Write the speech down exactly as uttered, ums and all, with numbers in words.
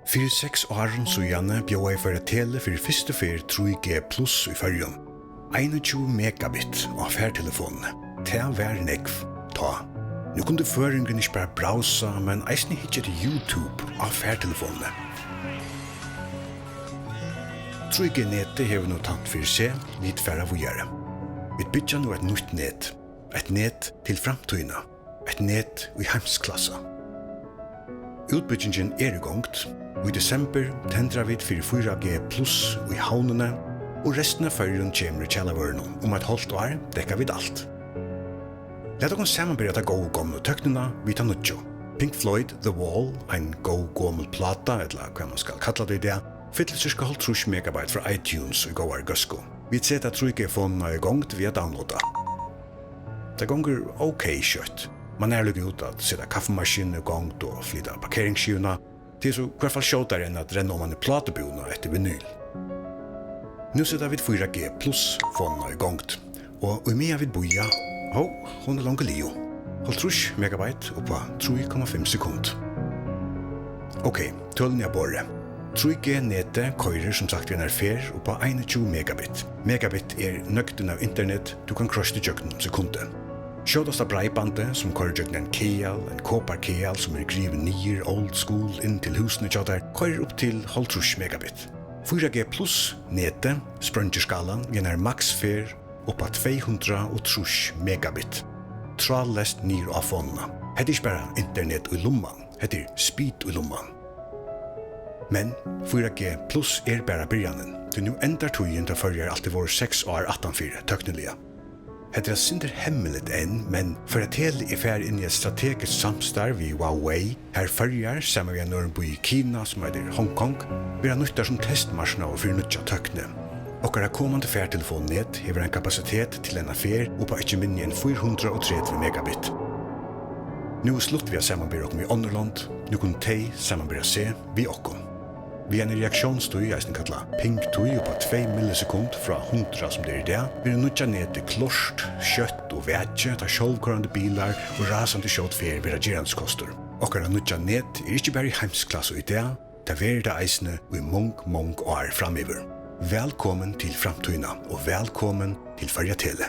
Fyri seks árum síðani bjóðaði Føroya Tele fyri fyrstu ferð trý G plus í Føroyum. Einogtjúgu megabit á fartelefonini. Tað var nógv tá. Nú kundi føroyingurin ikki bara browsa, men eisini hyggja eftir YouTube á fartelefonini. Trý G netið hevur nú tænt fyri seg, vit fara víðari. Vit byggja nú eitt nýtt net. Eitt net til framtíðina. Eitt net í heimsklassa. Útbyggingin er í gongd. Í desembur tendra vit fyri fýra G plus í Havnini, og restin av Føroyum kemur í kjalarvørrinum. Um eitt hálvt ár dekka vit alt. Lat okkum samanbera ta góðu gomlu tøknina við ta nýggju. Pink Floyd The Wall, ein góð gomul pláta, ella hvat man skal kalla tað í dag, fyllir sirka hálvtrýss megabyte frá iTunes í góðari góðsku. Vit seta trý G fonina í gongd við at downloada. Tað gongur ok skjótt. Man er líka út at seta kaffimaskinuna í gongd og flyta parkeringsskivuna. Tað er so hvørt fall skjótari enn at renna oman í plátubúðina eftir vinyl. Nú seta vit fýra G plus fonina í gongd. Og í meðan vit bíða, hó, hon er longu liðug. Hálvtrýss megabyte upp á trý komma fimm sekund. Ok, tølini á borðið. Trý G netið koyrir sum sagt við einari ferð upp á einogtjúgu megabit. Megabit er nøgdin av internet, tú kann krossa ígjøgnum sekundið. Skjótasta breibandið, sum koyrir gjøgnum ein kaðal, ein koparkaðal, sum er grivin niður old school inn til húsini hjá tær, koyrir upp til hálvtrýss megabit. Fýra G plus netið spreingir skálan við einari maksferð upp á tvey hundrað og trýss megabit. Tráðleyst niður á fonina. Hetta er ikki bara internet í lumman, hetta er speed í lumman. Men fýra G plus er bara byrjanin, tí nú endar tíðin, tá Føroyar altíð vóru seks ár aftanfyri, tøkniliga. Hetta er eitt sindur hemmiligt enn, men Føroya Tele er farin inn í eitt strategiskt samstarv við Huawei, har Føroyar, saman við einum øðrum býi í Kina, sum eitur Hong Kong, verða nýttar sum testmarknaður fyri nýggja tøkni. Okkara komandi fartelefonnet hevur ein kapasitet til eina ferð upp á ikki minni enn fýra hundrað og tretivu megabit. Nú er slut við at samanbera okkum við onnur lond, nú kunnu tey samanbera seg við okkum. Við eini reaktiónstíð, eisini kallað ping-tíð, upp á tvey millisekund frá hundrað, sum tað er í dag, verður nýggja netið klárt, skjótt og vakið, tá sjálvkoyrandi bilar og rasandi skjót ferð verða gerandiskostur. Okkara nýggja net er ikki bara í heimsklassa í dag, tað verður tað eisini í mong, mong ár framyvir. Vælkomin til framtíðina og vælkomin til Føroya Tele.